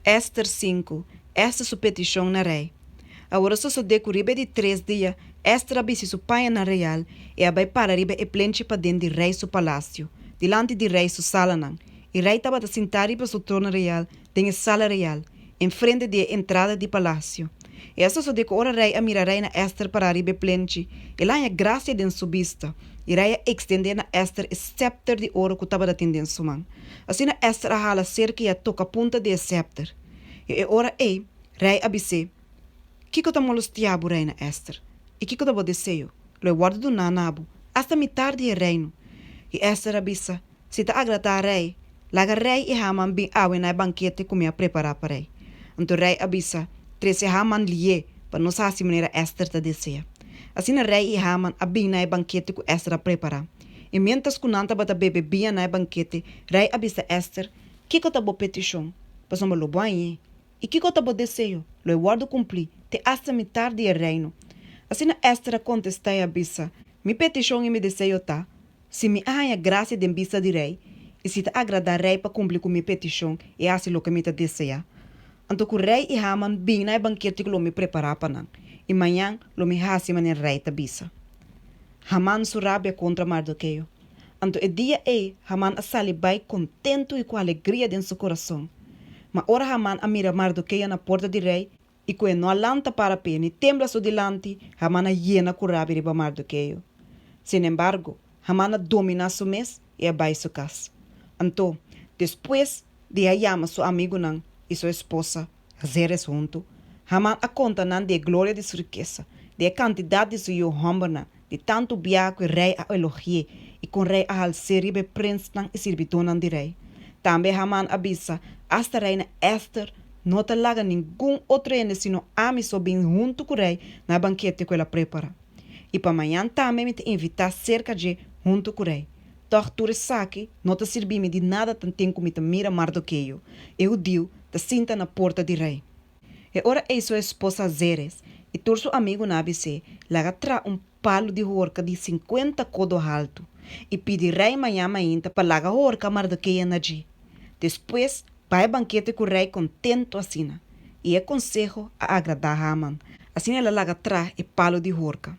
Ester sinku, Ester su petishon na rei. Awor a sosodé ku riba e di tres dia Ester a bisti su pañanan real i a bai para riba e plenchi paden di rei su palasio, dilanti di rei su salanan. I rei tabata sintá riba su trono real den e sala real, enfrente di e entrada di palasio. I a sosodé ku ora rei a mira reina Ester pará riba e plenchi, el a haña grasia den su bista, i rei a ekstendé na Ester e sèpter di oro ku tabatin den su man. Asina Ester a hala serka i a toka punta di e sèpter. I e ora ei, rei a bis'é, Kiko ta molestiá bo, reina Ester? I kiko ta bo deseo? Lo e wòrdu duná na bo, asta mitar di e reino. I Ester a bisa, Si ta agradá rei, laga rei i Haman bin awe na e bankete ku mi a prepará pa rei. Anto rei a bisa, Trese Haman lié, pa nos hasi manera Ester ta desea. Asina rei i Haman a bin na e bankete ku Ester a prepará. I miéntras ku nan tabata bebe biña na e bankete, rei a bisa Ester, Kiko ta bo petishon? Pasobra lo bo hañ'é. I kiko ta bo deseo? Lo e wòrdu kumplí, te asta mitar di e reino. Asina Ester a kontestá i a bisa, Mi petishon i mi deseo ta, Si mi a haña grasia den bista di rei, i si ta agradá rei pa kumpli ku mi petishon i hasi loke mi ta deseá, anto ku rei i Haman bin na e bankete ku lo mi prepará pa nan, i mañan lo mi hasi manera rei ta bisa. Haman su rabia kontra Mardokeo. Anto e dia ei Haman a sali bai kontentu i ku alegria den su kurason. Ma ora Haman a mira Mardokeo na porta di rei, i ku e no a lanta para p'e ni tembla su dilanti, Haman a yena ku rabia riba Mardokeo. Sinembargo, Haman a dominá su mes i a bai su kas. Anto, despues di a yama su amigunan i su esposa Zeres huntu, Haman a konta nan di e gloria di su rikesa, di e kantidat di su yu hòmbernan, di tantu biaha ku e rei a elogi'é i kon rei a hals'é riba e prensnan i sirbidónan di rei. Tambe Haman a bisa, Asta reina Èster no ta laga ningun otro hende sino ami so bin huntu ku rei na e bankete ku el a prepará. I pa mañan tambe mi ta invitá serka dje huntu ku rei. Tòg tur esaki no ta sirbi mi di nada tanten ku mi ta mira Mardokeo, e hudiu, ta sinta na porta di rei. E ora ei su esposa Zeres i tur su amigunan a bis'é, Laga traha un palu di horka di sinkuenta kodo haltu i pidi rei mañan mainta pa laga horka Mardokeo na dje. Despues bai bankete ku rei kontentu asina. I e konseho a agradá Haman. Asina el a laga traha e palu di horka.